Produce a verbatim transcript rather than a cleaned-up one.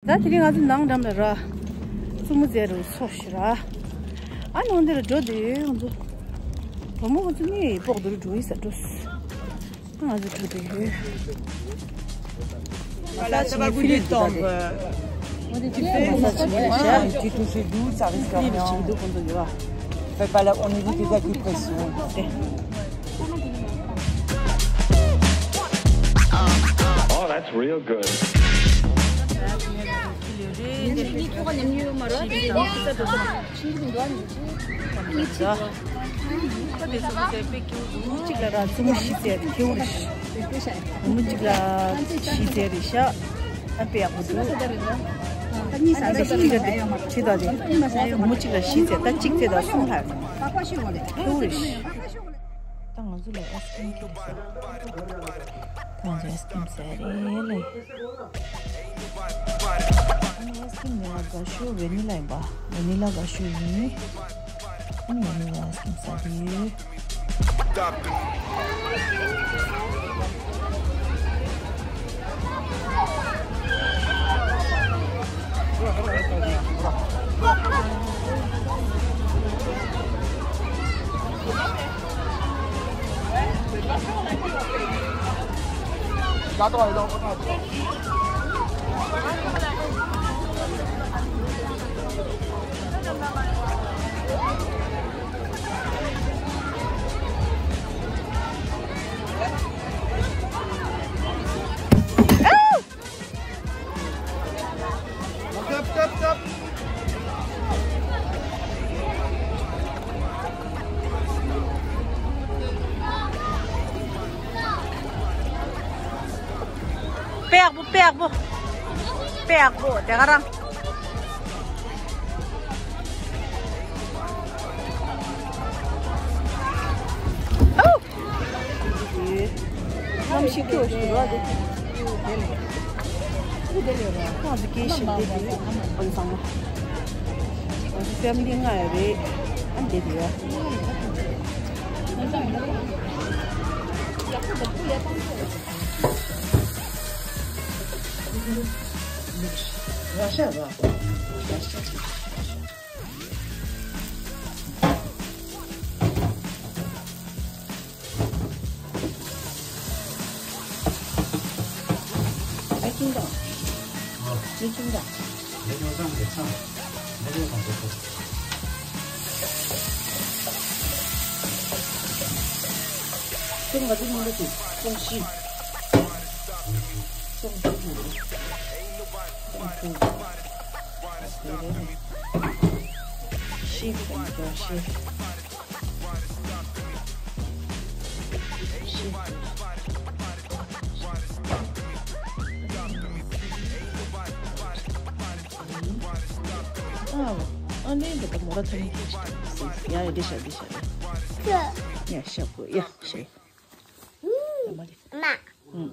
ད་དེ་རིང་ང་ཚོ་ནང་འགྲམ་ལ་ར། བཙུན་མོ་མཛེས་རུ་སོ་ཞེ་ར། ཨ་ནང་འདིར་འགྲོ་དུས་ང་ཚོ། བུ་མོ་ང་ཚོ་གཉིས་སྤོག་རྡོ་རུ་འགྲོ་ཡི་ས་འགྲོ། ང་ཚོ་འགྲོ་དུས། Voilà, ça va vous détendre. Voilà, tu touches doux, ça risque rien. Fais pas la, on évite les accupressions. Oh, that's real good. གཅིག་ལ་ར་བཙུན་མོ་བཞི་བཙལ་ཁེའུ་རེད། བུ་མོ་གཅིག་ལ་བཞི་བཙལ་རེད་ཤག་ཨ་དཔེ་ཡག་པོ་འདུག་ཨ་ནི་གཅིག་ལ་ཁྲི་ད་དེ། བུ་མོ་གཅིག་ལ་བཞི་བཙལ། ད་གཅིག་བཙལ་ད་གསུམ་ལྷག་ཁེའུ་རེད་ཤག་ད་ང་ཚོ་ལ་ཨའི་སི་ཁི་རིམ་ཁྱེར་སོང་། ད་ང་ཚོ་ཨའི་སི་ཁི་རིམ་ཟ་རེད་ལེ། ཨ་ནི་ཨའི་སི་ཁི་རིམ་ནི་ལ་དགའ་ཤོས་ཝེ་ནི་ལ་ཡིན་པ། ཝེ་ནི་ལ་དགའ་ཤོས་ཡིན། ཨ་ནི་ཝེ་ནི་ལ་ཨའི་སི་ཁི་རིམ་ཟ་གི་ཡོད། དཔེ་ཡག་པོ། དཔེ་ཡག་པོ། དཔེ་ཡག་པོ་དེ་ག་རང་། ཨོ། ནམ་ཞིག་ཁྱོད་ཞིག་རོགས་དེ། ཁོང་ཚོ་སྐད་ཤེས་བདེ་བདེ་ཨང་ཚང་མ། ང་ཚོ་ཕེ་མི་ལི་ལྔ་ཡོད་རེད། ཨ་བདེ་བདེ་ཡོད། ར་ཤ་ར། ར་ཤ། ཨ་ཅིང་དང་། ཨ་ཅིང་དང་། ཅུང་ག་ཅིག་མང་པོ་ཅིག་ཅུང་ཤི། ཅུང་ཅུང་ཅུང་། ཅུང་ཅུང་། ཤི་ཅུང་ཅུང་ཤི། ཨ་ཨ་ནི་འདི་ད་མོ་ར་ཐ་མི་ཡ་ཡ་འདི་ཤ་འདི་ཤ་ཡ་ཤ་བོ་ཡ་ཤ་ཡ་མ་རེད། མ། ཨུམ།